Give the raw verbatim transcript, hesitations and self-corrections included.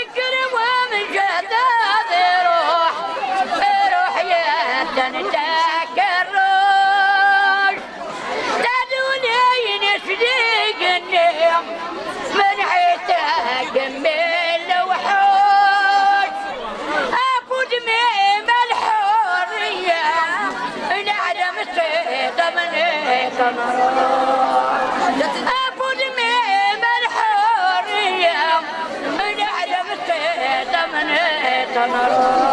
Ikker wamjad ad iruḥ, iruḥ yaddan takerruct. Tadunin islig-nni, menḥit akemmel lewḥuc. Akked mi ma lḥurriya, neɛlem s tiṭ mniṭ nruḥ. Akked mi ma lḥurriya, neɛlem s tiṭ mniṭ nruḥ.